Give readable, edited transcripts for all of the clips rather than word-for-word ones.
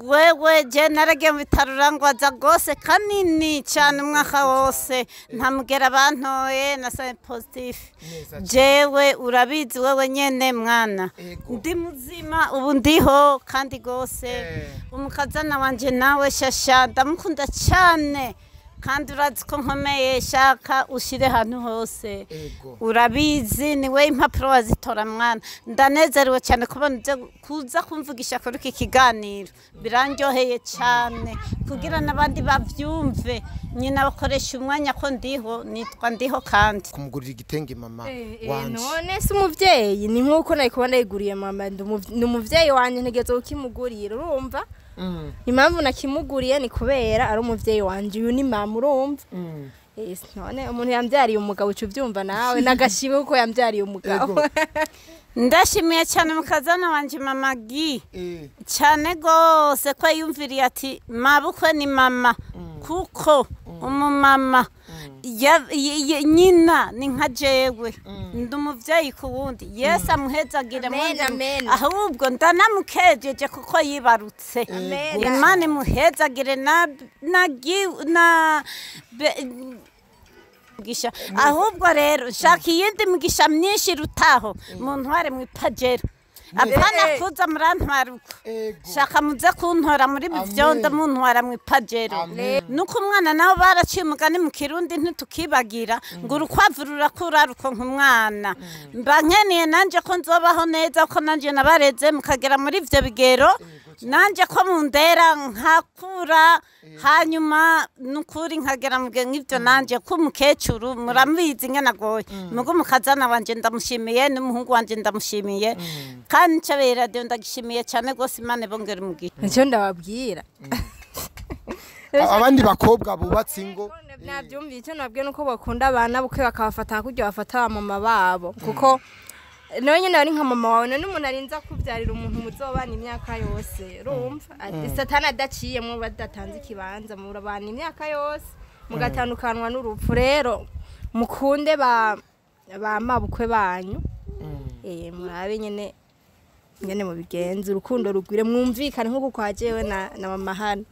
Wewe je naragiye mu bitaro urangwaza rwose kanini cyane umwaka wose, nta mugera bantoye nasaye positif. Jewe urabizi wewe nyene mwana, ndi muzima ubu ndiho kandi rwose. Umukazana wanje nawe shasha ndamukunda cyane, kandi urazi ko nkomeye, shaka ushire ahantu hose. Urabizi niwe impapuro wazitora mwana. Ndanezerewe cyane kubona kuza kumvugisha kuri iki kiganiro, birandyoheye cyane kugira n'abandi bavyumve. Nyina bakoresha umwanya ko ndiho, nitwa ndiho kandi kumugurira igitenge mama wanje. None si umuvyeyi, ni nkuko nari kuba ndayiguriye mama, ndi umuvyeyi wanje ntegezo ukimugurira, urumva? Impamvu nakimuguriye ni kubera ari umuvyeyi wanje, uyu ni mama, urumva? None umuntu yambyariye umugabo uca ubyumva nawe n'agashimwe kuko yambyariye umugabo. Ndashimiye cyane mukazana wanje mama Gi cyane gose ko yumviriye ati mabukwe ni mama, kuko umumama nyina ni nka jewe, ndi umuvyeyi ku wundi. Yesu amuhezagire, ahubwo ndanamukejeje kuko yibarutse. Imana imuhezagire na mugisha. Ahubwo rero nshaka iyindi mugisha myinshi rutaho muntware mu ipajero, apana kuza murantwara uko, shaka muze kuntora muri bivyondo muntwara mu ipajero. Nuko umwana nawe baraciye umugani mu Kirundi ntitukibagira ngo urukwavu rurakura rukonka umwana. Mba nkeneye nanje ko nzobaho neza, ko nanje nabareze mukagera muri ivyo bigero, nanje ko mundera nkakura, hanyuma nukuri nkagera mu nk'ivyo nanje ko umukecuru muramubizi ngena goye. Mugo mukazana wanje ndamushimiye, n'umuhungu wanje ndamushimiye, kandi ncabeye radio ndagishimiye cyane gose. Imana ibongere umugisha. Nicyo ndababwira. Abandi bakobwa bubatse ingo nabyumviye, icyo nabwiye nuko bakunda abana bukwe bakabafata kurya bafata mama babo, kuko nawe nyine ari nka mama wawe. None umuntu arinza kubyarira umuntu muzobana imyaka yose, urumva? Satani adaciyemo badatanze ikibanza, murabana imyaka yose mugatandukanwa n'urupfu. Rero mukunde ba mabukwe banyu, murabe nyene nyene mubigenze, urukundo rugwire, mwumvikane nkuko kwa jewe na mama hano.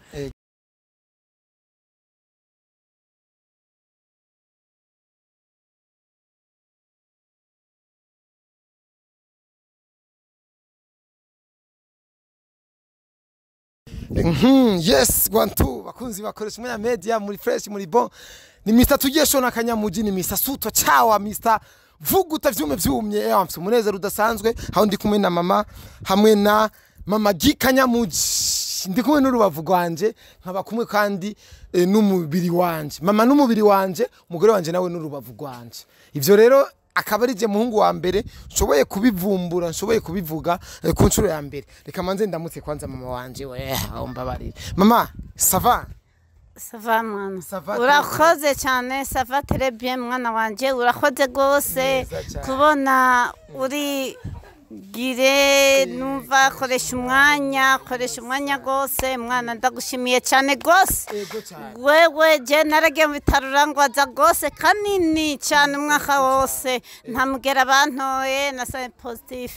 Yes, 1 2 bakunzi bakoresha umwanya media muri fresh muri bon. Ni Mr Tugesho na Kanyamuji, ni Mr Suto chawa, Mr Vuguta vyume vyumye. Mfite umunezero udasanzwe aho ndi kumwe na mama hamwe na mama Gi Kanyamuji, ndi kumwe n'urubavu rwanje, nkaba kumwe kandi n'umubiri wanje, mama n'umubiri wanje, umugore wanje nawe n'urubavu rwanje. Ivyo rero akaba ari je muhungu wa mbere nshoboye kubivumbura, nshoboye kubivuga ku nshuro ya mbere. Reka manze ndamutse kwanza mama wanje, we umbabarire mama. Ça va? Ça va mwana, urakoze cyane. Ça va très bien mwana wanje, urakoze gose kubona uri gire numva koresha umwanya, koresha umwanya gose mwana, ndagushimiye cyane gose. Wewe je naragiye mu bitaro urangwaza gose kanini cyane umwaka wose, nta mugera bantoye nasaye positif.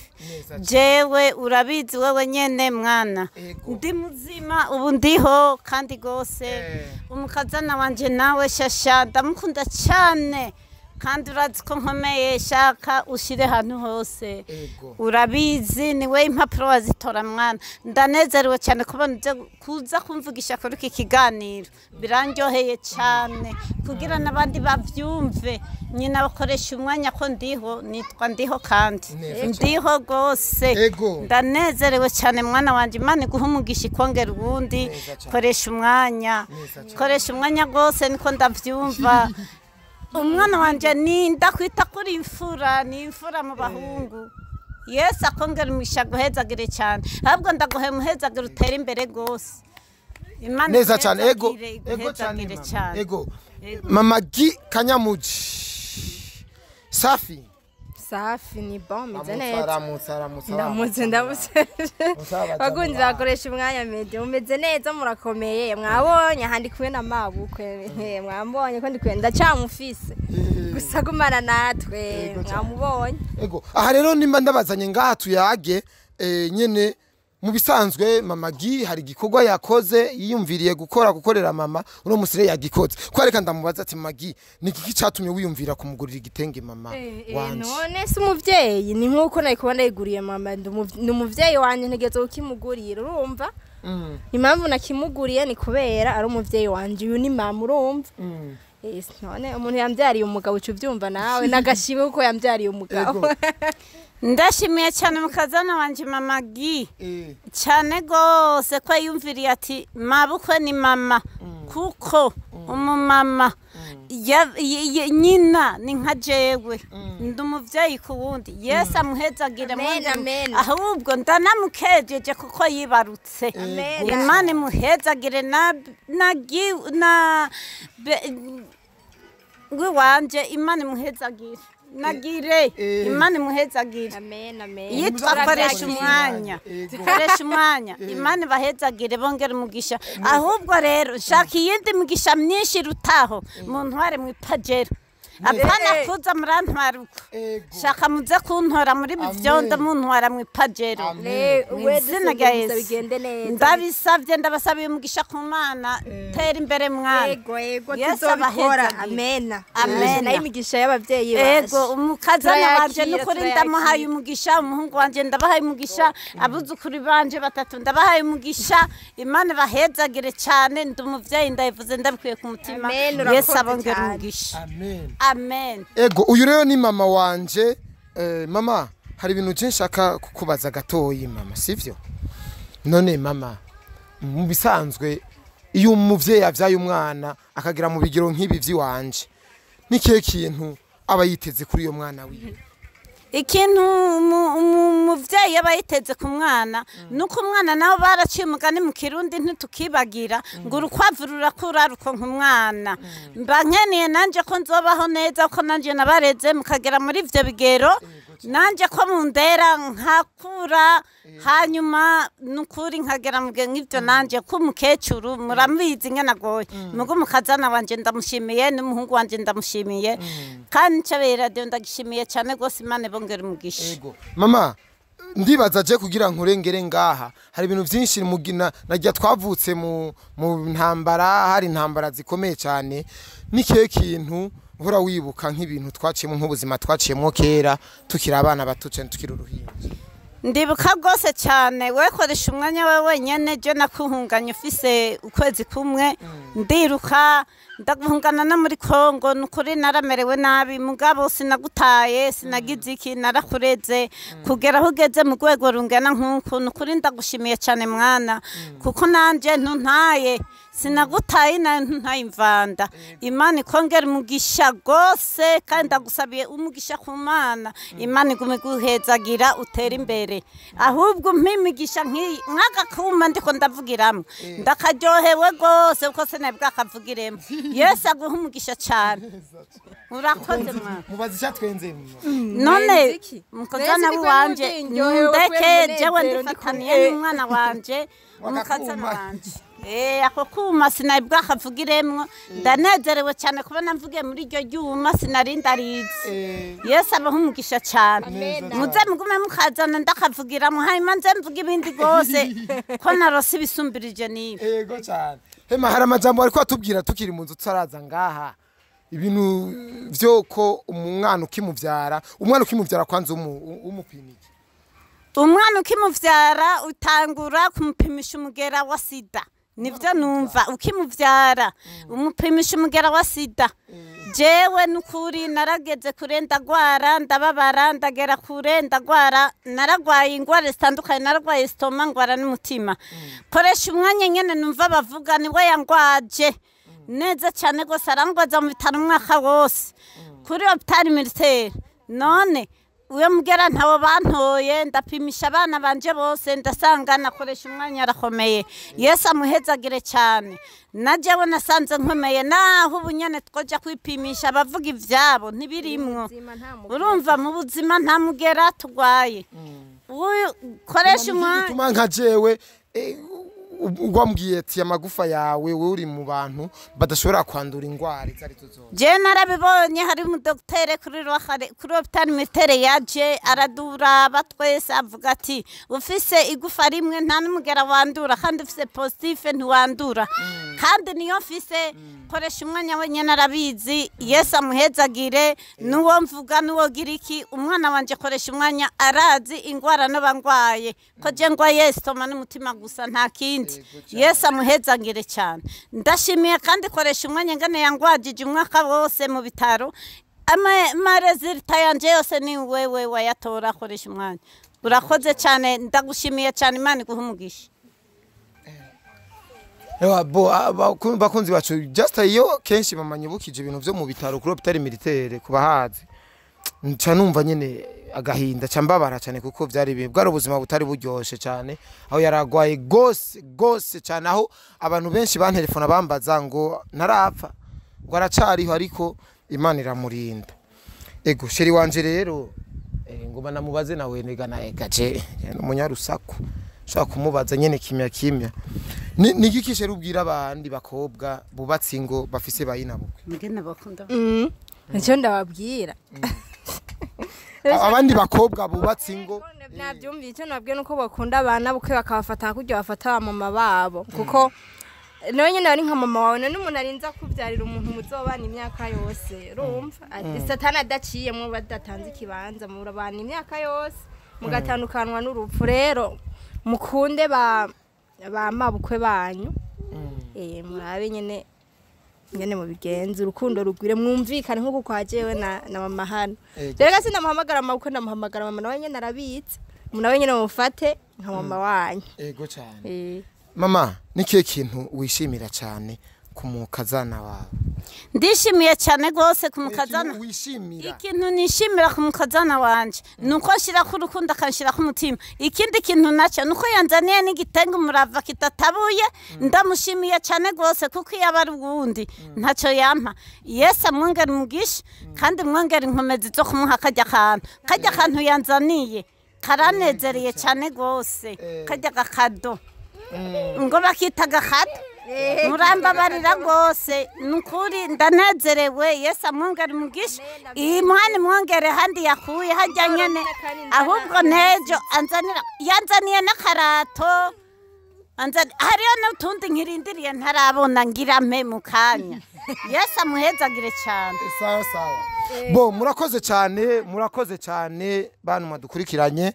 Jewe urabizi wewe nyene mwana, ndi muzima ubu ndiho kandi gose. Umukazana wanje nawe shasha ndamukunda cyane, kandi urazi ko nkomeye, shaka ushire ahantu hose. Urabizi niwe impapuro wazitora mwana. Ndanezerewe cyane kubona kuza kumvugisha kuri iki kiganiro, birandyoheye cyane kugira n'abandi bavyumve. Nyina bakoresha umwanya ko ndiho, nitwa ndiho kandi ndiho gose. Ndanezerewe cyane mwana wanje, Imana iguhe umugisha ikongera ubundi. Koresha umwanya, koresha umwanya gose niko ndavyumva. Umwana wanje ni ndakwita kuri imfura, ni imfura mu bahungu. Yesu akongera umugisha guhezagire cyane, ahubwo ndaguhe muhezagire utere imbere gose. Imana neza cyane. Ego ego cyane, ego mama Gi Kanyamuji. Safi safi ni bon, meze neza. Ndamutse ndamutse. Bakunzi bakoresha umwanya media, mumeze neza, murakomeye. Mwabonye ahandi kumwe na mabukwe, mwambonye ko ndi kumwe ndacamufise. Gusa gumana natwe, mwamubonye. Ego aha rero nimba ndabazanye ngaha tuyage nyene Mu bisanzwe Mama Gi hari igikorwa yakoze yiyumviriye gukora gukorera mama, uno musi rero yagikoze. Ko reka ndamubaza ati Mama Gi, ni iki catumye wiyumvira kumugurira igitenge mama wanje? None si umuvyeyi, ni nkuko nari kuba ndayiguriye mama, ni umuvyeyi wanje, ntegerezwa kukimugurira, urumva? Impamvu nakimuguriye ni kubera ari umuvyeyi wanje, uyu ni mama, urumva? Yes, none umuntu yambyariye umugabo, uca ubyumva nawe n'agashimwe kuko yambyariye umugabo. Ndashimiye cyane mukazana wanje Mama Gi cyane gose ko yumviriye ati mabukwe ni mama, kuko umumama nyina ni nka jewe, ndi umuvyeyi ku wundi. Yesu amuhezagire. Amen, amen. Ahubwo ndanamukejeje kuko yibarutse. Amen. Imana imuhezagire na na wanje, Imana imuhezagire nagire. Imana imuhezagire. Amen, amen. Iyo twakoresha umwanya, dukoresha umwanya, Imana ibahezagire, bongera umugisha. Ahubwo rero nshaka iyindi migisha myinshi irutaho, muntware mu ipajero, apana kuza murantwara uko. Shaka muze kuntora muri ibi vyondo, muntwara mu ipajero. Amen. Mu izina rya Yesu Yesu. Bigende neza. Ndabisabye, ndabasabiye umugisha ku Mana. Tera imbere mwana. Ego, ego. Yesu Tuzobikora. abahezagire. Amen. Amen. Nayo imigisha y'abavyeyi. Ego, umukazana wanje Turayakira, n'ukuri turayakira. ndamuhaye umugisha, umuhungu wanje ndabahaye umugisha, abuzukuru banje batatu ndabahaye umugisha. Imana bahezagire cyane. Ndi umuvyeyi, ndabivuze ndabikuye ku mutima. Amen, Yesu urakoze abongere cyane. umugisha. Amen. Amen. Ego, uyu rero ni mama wanje. Mama, hari ibintu byinshi nshaka kukubaza gatoyi mama, sivyo? None mama, mu bisanzwe iyo umuvyeyi avyaye umwana akagera mu bigero nk'ibi vy'iwanje, ni kihe kintu aba yiteze kuri uyo mwana wiwe? Ikintu umuvyeyi aba yiteze ku mwana ni uko umwana nawe, baraciye umugani mu Kirundi ntitukibagira ngo urukwavu rurakura rukonka umwana. Mba nkeneye nanje ko nzobaho neza, ko nanje nabareze mukagera muri ivyo bigero, nanje ko mundera nkakura, hanyuma nukuri nkagera mu gihe nk'ivyo nanje ko umukecuru muramubizi ingene agoye. Mugo umukazana wanje ndamushimiye, n'umuhungu wanje ndamushimiye, kandi ncabeye radiyo ndagishimiye cyane rwose. Imana ibongere umugisha. Ego mama, ndibaza je kugira nkurengere ngaha hari ibintu byinshi mugina najya twavutse mu ntambara, hari intambara zikomeye cyane. Ni kihe kintu uhora wibuka nk'ibintu twaciyemo, nk'ubuzima twaciyemo kera tukiri abana bato cyane, tukiri uruhinja? Ndibuka rwose cyane. We koresha umwanya we wenyine, je nakuhunganye ufise ukwezi kumwe, ndiruka ndaguhungana no muri Kongo. Nukuri naramerewe nabi, mugabo sinagutaye, sinagize iki, narakureze kugera aho ugeze mu rwego rungana nk'uku. Nukuri ndagushimiye cyane mwana, kuko nanje ntuntaye, sinagutaye nayo ntuntaye imvanda. Imana ikongera umugisha rwose, kandi ndagusabiye umugisha ku Mana. Imana igume iguhezagira, utere imbere. Ahubwo umpe imigisha nk'iyi, nk'agakuma ndiko ndavugiramo, ndakaryohewe rwose kuko sinari bwakavugiremo. Yesu aguhe umugisha cyane, urakoze mwana. Mubaza icyatwenze. None Mwenzi iki? mukazana Mbese ni wanje kweli ndyohewe ndeke kubera jewe umunezero ndi ndifataniye kumwe. n'umwana wanje, umukazana Wakakuma. wanje. Ako kuma sinari bwakavugiremwo, ndanezerewe cyane kubona mvuge muri iryo ryuma, sinari ndarizi. Yesu abaho umugisha cyane. Amen. Muze mugume mukazana ndakavugiramo, hanyuma nze mvuge ibindi rwose ko narose ibisumbirije n'ibi. Ego cyane. Hema, hari amajambo ariko atubwira tukiri mu nzu tutaraza ngaha, ibintu vyo ko umwana ukimuvyara, umwana ukimuvyara kwanza umupima iki? Umwana ukimuvyara utangura kumupimisha umugera wa sida, nibyo numva. Ukimuvyara umupimisha umugera wa sida. Jewe nukuri narageze kure, ndagwara, ndababara, ndagera kure, ndagwara, naragwaye ingwara zitandukanye, naragwaye estomac, ngwara n'umutima. Koresha umwanya nyene numva bavuga niwe yangwaje neza cyane rwose, arangwaza mu bitaro umwaka wose kuri hôpital militaire. None uyo mugera ntawo bantoye, ndapimisha abana banje bose, ndasanga nakoresha umwanya arakomeye. Yesu amuhezagire cyane. Na jewe nasanze nkomeye, naho ubu nyene twoja kwipimisha abavuga ivyabo ntibirimwo. Ubuzima nta mugera. Urumva mu buzima nta mugera tugwaye. Uyu koresha umwanya Gituma nka jewe Wambwiye ati amagufa yawe, wewe uri mu bantu badashobora kwandura ingwara izo arizo zose. Je narabibonye, hari umudokitere kuri hôpital militaire yaje araduraba twese, avuga ati ufise igufa rimwe nta n'umugera wandura, kandi ufise positif ntiwandura, kandi niyo mfise. Koresha umwanya wenyine arabizi. Yesu amuhezagire. N'uwo mvuga n'uwo gira iki, umwana wanje koresha umwanya arazi ingwara noba ngwaye, ko je ngwaye estomac n'umutima gusa, nta kindi. Yesu amuhezagire cyane. Ndashimiye kandi koresha umwanya ngane yangwajije umwaka wose mu bitaro. Ama résultats yanje yose ni wewe wayatora. Koresha umwanya, urakoze cyane, ndagushimiye cyane, Imana iguhe umugisha. Ewa bo bakunzi bacu, just iyo kenshi mama nyibukije ibintu vyo mu bitaro kuri hôpital militaire, kubahazi, nca numva nyene agahinda, ca mbabara cyane, kuko vyari ibintu bwari ubuzima butari buryoshe cyane, aho yaragwaye gose gose cyane, aho abantu benshi bantelefona bambaza ngo ntarapfa, ngo aracariho, ariko Imana iramurinda. Ego chéri wanje rero, ngoma namubaze nawe nega na egaje umunyarusaku, ushaka kumubaza nyene kimya kimya. Ni igiki chéri ubwira abandi bakobwa bubatse ingo bafise bayinabukwe? Mugene bakunda. Nicyo ndababwira. Abandi bakobwa bubatse ingo. Nabyumviye. Icyo nababwiye nuko bakunda abana bukwe, bakabafata kurya bafata ba mama babo, kuko nawe nyine ari nka mama wawe. None umuntu arinze akubyarira umuntu muzobana imyaka yose, urumva ati satani adaciyemo, badatanze ikibanza, murabana imyaka yose, mugatandukanwa n'urupfu. Rero mukunde ba mabukwe banyu, murabe nyene nyene mubigenze, urukundo rugwire, mwumvikane nk'uko kwa jewe na mama hano. Rero sinamuhamagara mabukwe, ndamuhamagara mama. Nawe nyene arabitse, nawe nyene mufate nka mama wanyu. Ego cyane. Mama, ni kihe kintu wishimira cyane ku mukazana wawe? Ndishimiye cyane rwose ku mukazana. Ikintu wishimira. Ikintu nishimira ku mukazana wanje ni uko nshyirako urukundo, akanshyirako umutima. Ikindi kintu nacyo ni uko yanzaniye n'igitenge umurava kitatabuye. Ndamushimiye cyane rwose, kuko iyo aba ari uwundi ntacyo yampa. Yesu amwongere umugisha, kandi mwongere inkomezi zo kumuha kajya kantu yanzaniye. Karanezereye cyane rwose. Kajya gakado ngo bakita gakado, murambabarira rwose. Ni ukuri ndanezerewe. Yesu amwongere umugisha, iyi mwana imwongere handi yakuye hajya nyene. Ahubwo n'ejo anzanira, yanzaniye n'akarato, hariyo n'utundi nkirindiriye ntarabona, ngira mpe mu kanya. Yesu amuhezagire cyane. Sawa sawa. Bo murakoze cyane, murakoze cyane bantu mwadukurikiranye.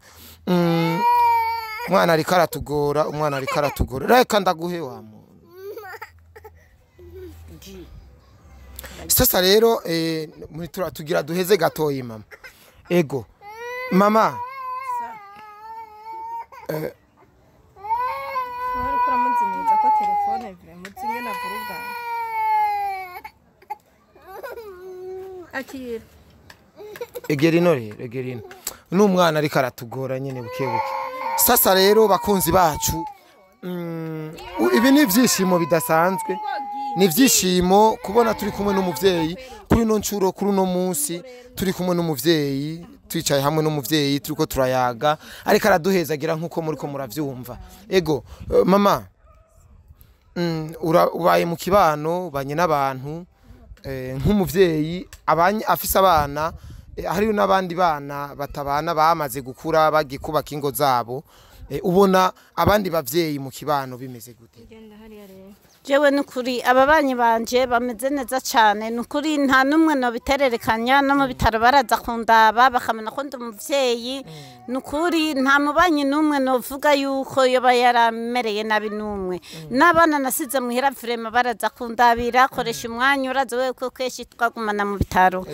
Umwana ariko aratugora, umwana ariko aratugora. Reka ndaguhe wa muntu. Sasa rero muri tugira duheze gatoyi mama. Ego mama. Ariko uramuzimiza ko telefone vire muzinge na vuruga akira. Egera rero, egera ino. N'umwana ariko aratugora nyine buke buke. Sasa rero bakunzi bacu, ibi ni ibyishimo bidasanzwe, ni ibyishimo kubona turi kumwe n'umuvyeyi kuri ino ncuro, kuri uno munsi turi kumwe n'umuvyeyi, twicaye hamwe n'umuvyeyi, turiko turayaga, ariko araduhezagira nk'uko muriko muravyumva. Ego mama, ubaye mu kibano, ubanye n'abantu, nk'umuvyeyi abanye afise abana, hariyo n'abandi bana batabana bamaze gukura bagiye kubaka ingo zabo, ubona abandi bavyeyi mu kibano bimeze gute? Genda hariya rero. Jewe nukuri ababanyi banje bameze neza cyane, nukuri nta n'umwe nobitererekanya. No mu bitaro baraza kundaba, bakamenya ko ndi umuvyeyi. Nukuri nta mubanyi n'umwe novuga yuko yoba yaramereye nabi n'umwe. N'abana nasize muhira vraiment baraza kundabira. Koresha umwanya, uraza wewe ko kenshi twagumana mu bitaro,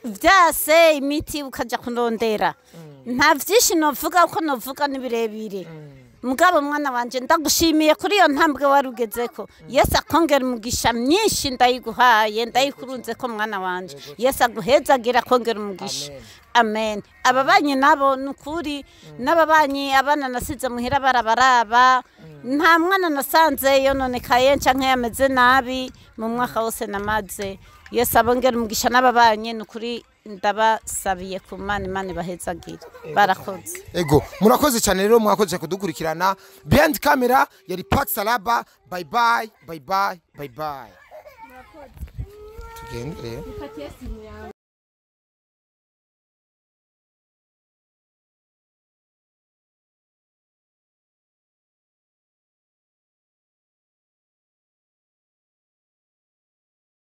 vyase imiti ukaja kurondera. Nta vyinshi novuga, uko novuga ni birebire. Mugabo mwana wanje, ndagushimiye kuri iyo ntambwe wari ugezeko. Yesu akongera umugisha myinshi, ndayiguhaye, ndayikurunze ko mwana wanje. Yesu aguhezagira, akongera umugisha. Amen. Ababanyi nabo ni ukuri n'ababanyi, abana nasize muhira barabaraba. Nta mwana nasanze yononekaye canke yameze nabi mu mwaka wose namaze. Yesu abongera umugisha n'ababanyi, ni ukuri. Ndabasabiye ku Mana, Imana ibahezagire, barakoze. Ego, murakoze cyane rero, mwakoze kudukurikirana. Behind camera yari Pat Salaba. Bye bye, bye bye, bye bye. Tugende rero. Mfatiye simu yawe.